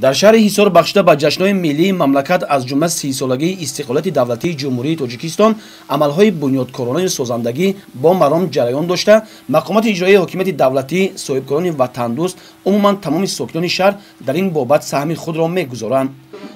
Дар шаҳри Ҳисор бахшида ба ҷашнҳои миллии мамлакат, аз ҷумла 30-солагии истиқлолияти давлатии Ҷумҳурии Тоҷикистон, амалҳои бунёдкоронаи созандагӣ бо маром ҷараён дошта, мақомоти иҷроии ҳокимияти давлатӣ, соҳибкорони ватандӯст, умуман тамоми сокинони шаҳр дар ин бобат саҳми худро мегузоранд.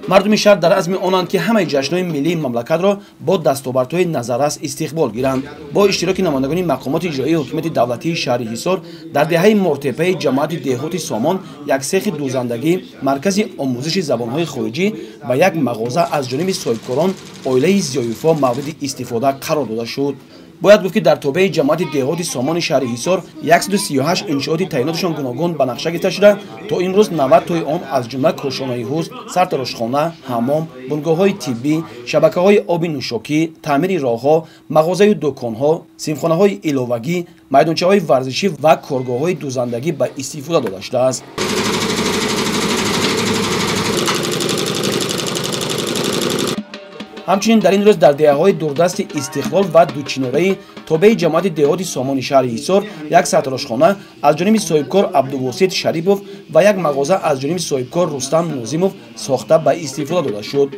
Мардуми шаҳр дар азми онанд, ки ҳамаи ҷашнҳои миллии мамлакатро бо дастовардҳои назаррас истиқбол гиранд. Бо иштироки намояндагони мақомоти иҷроии ҳокимияти давлатии шаҳри Ҳисор дар деҳаи Мортепаи ҷамоати деҳоти Сомон як сехи дӯзандагӣ, маркази омӯзиши забонҳои хориҷӣ ва як мағоза аз ҷониби соҳибкорон оилаи Зиёюфо мавриди истифода қарор дода шуд. Бояд гуфт, ки дар тобеи ҷамоати деҳоти Сомони шаҳри Ҳисор 138 иншооти таъиноташон гуногун ба нақша гирифта шуда, то имрӯз 90 тои он, аз ҷумла кошонаи ҳусн, сартарошхона, ҳаммом, бунгоҳҳои тиббӣ, шабакаҳои оби нӯшокӣ, таъмири роҳҳо, мағозаю дуконҳо, синфхонаҳои иловагӣ, майдончаҳои варзишӣ ва коргоҳҳои дӯзандагӣ ба истифода дода шудааст. Ҳамчунин дар ин рӯз дар деҳаҳои дурдасти Истиқлол ва Дучинораи тобеи ҷамоати деҳоти Сомони шаҳри Ҳисор як сартарошхона аз ҷониби соҳибкор Абдувосит Шарипов ва як мағоза аз ҷониби соҳибкор Рустам Нозимов сохта ба истифода дода шуд.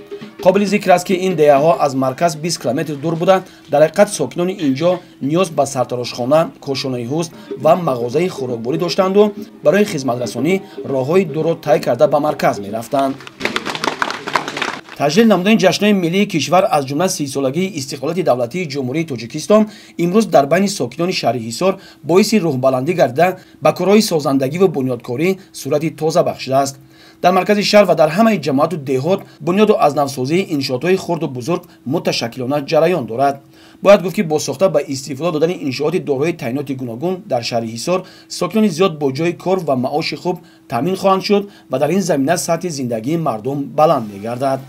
Қобили зикр аст, ки ин деҳаҳо аз марказ 20 километр дур буда, дар ҳақиқат сокинони ин ҷо ниёз ба сартарошхона, кошонаи ҳусн ва мағозаи хӯрокворӣ доштанду барои хизматрасонӣ роҳҳои дурро тай карда ба марказ мерафтанд. Таҷлил намудани ҷашнҳои миллии кишвар, аз ҷумла 30-солагии истиқлолияти давлатии Ҷумҳурии Тоҷикистон, имрӯз дар байни сокинони шаҳри Ҳисор боиси рӯҳбаландӣ гардида, ба корҳои созандагиву бунёдкорӣ сурати тоза бахшидааст. Дар маркази шаҳр ва дар ҳамаи ҷамоату деҳот бунёду аз навсозии иншоотҳои хурду бузург муташаккилона ҷараён дорад. Бояд гуфт, ки бо сохта ба истифода додани иншооти дорои таъиноти гуногун дар шаҳри Ҳисор сокинони зиёд бо ҷои кор ва маоши хуб таъмин хоҳанд шуд ва дар ин замина сатҳи зиндагии мардум баланд мегардад.